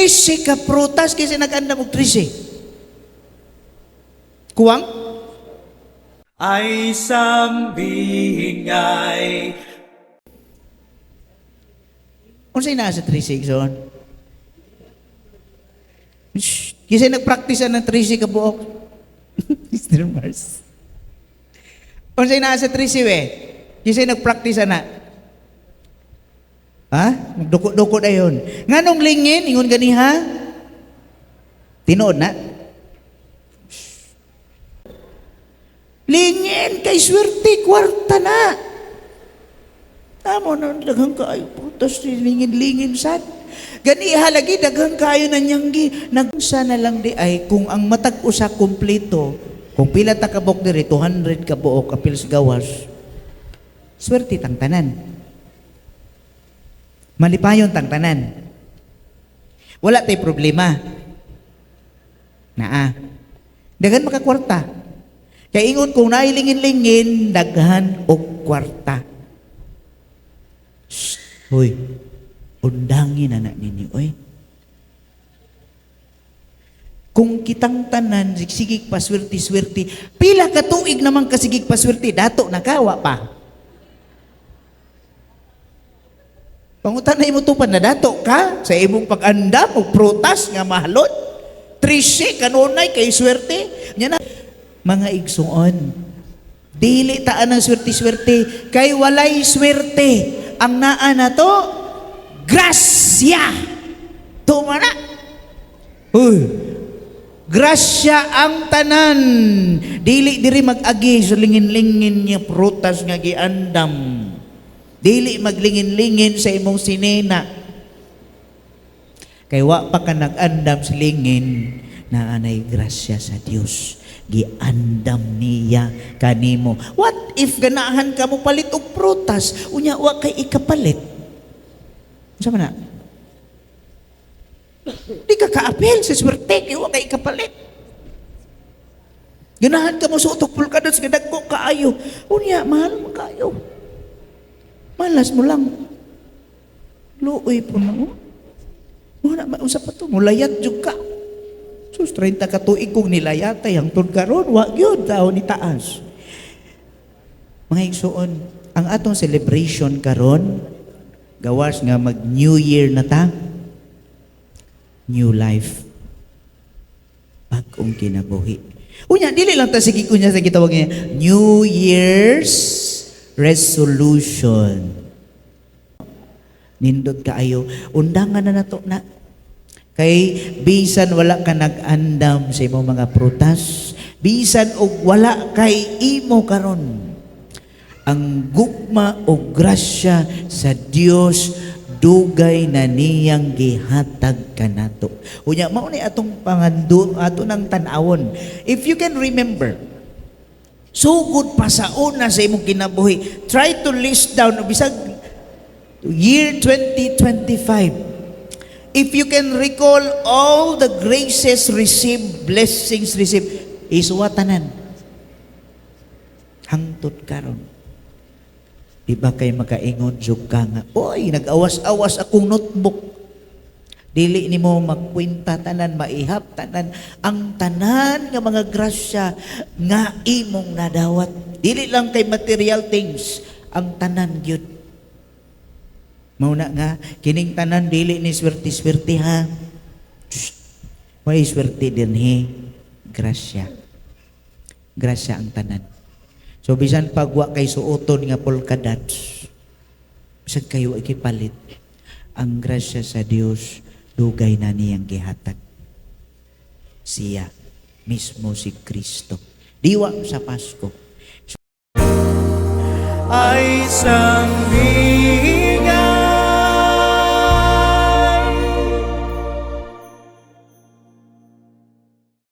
13 ka prutas, kasi nag-andam og 13. Kuwang? Ay sambingay. Unsay naa sa 13, igsoon? Shh. Kasi nagpractice ng 13 ka buok. Mr. Mars. Unsay naa sa 13 we? Kasi nagpractice na. Ha? Magduko-duko dayon. Nganong lingin ingon ganiha? Tinuod na. Shh. Lingin kay swerte kwarta na. Tamo na daghang kaayo prutas, lingin-lingin sad. Gani lagi daghang kaayo na niyanggi nagsa na lang di ay kung ang matag usa kompleto, kung pila ta kabuok diri, 200 ka buok apil sa gawas. Swerte tang tanan. Malipayon tang tanan. Wala tay problema. Naa. Daghan makakwarta. Kay ingon kung nailingin-lingin, daghan og kwarta. Shh, hoy. Undangin na na ninyo, oy. Kung kitang tanan, sigig paswerte-swerte, pila ka tuig naman kasigig paswerte, dato nakawa pa. Pangutan na imo tupan na dato ka sa imong pag-andam og prutas nga mahalon. 13 kanunay kay swerte. Nya na mga igsuon. Dili taan ang swerte-swerte kay walay swerte. Ang naa na to grasya. Tuma na. Uy. Grasya ang tanan. Dili diri mag-agi sa lingin-lingin nga prutas nga giandam. Dili maglingin-lingin sa imong sinena. Kay wa pa ka nag-andam sa lingin, na anay grasya sa Dios. Giandam niya kanimo. What if ganahan ka mo palit og prutas, unya wa kay ikapalit? Unsa man na? Di ka kaapil sa swerte kay wa kay ikapalit. Ganahan ka mo suot og polka dots nga dagko kaayo. Unya mahal mo kaayo. Malas mo lang. Luoy po na mo. Wala ma unsa pa to, mulayat jud ka. Sus, 30 ka tuig kong nilayatay hangtod karon, wa gyud tao ni taas. Mga igsuon, ang atong celebration karon gawas nga mag New Year na ta. New life. Bag-ong kinabuhi. Unya, dili lang ta sige kunya sa gitawag niya, New Year's resolution. Nindot kaayo. Undangan na nato na. Kay bisan wala ka nag-andam sa imong mga prutas, bisan og wala kay imo karon, ang gugma o grasya sa Dios dugay na niyang gihatag kanato. Unya mao ni atong pangandu ato nang tan-awon. If you can remember, sugod pa sa una sa imong kinabuhi, try to list down bisag year 2025. If you can recall all the graces received, blessings received, isuwatanan. Hangtod karon. Di ba kay makaingon jud ka nga, "Oy, nag-awas-awas akong notebook." Dili nimo magkwenta tanan, maihap tanan, ang tanan nga mga grasya nga imong nadawat. Dili lang kay material things, ang tanan gyud. Mao na nga kining tanan dili ni swerte-swerte ha. Shh. May swerte dinhi, grasya. Grasya ang tanan. So bisan pagwa kay suoton nga polka dots, bisan kayo ikipalit, ang grasya sa Dios dugay na niyang gihatag. Siya mismo si Kristo. Diwa sa Pasko. Ay sambingay.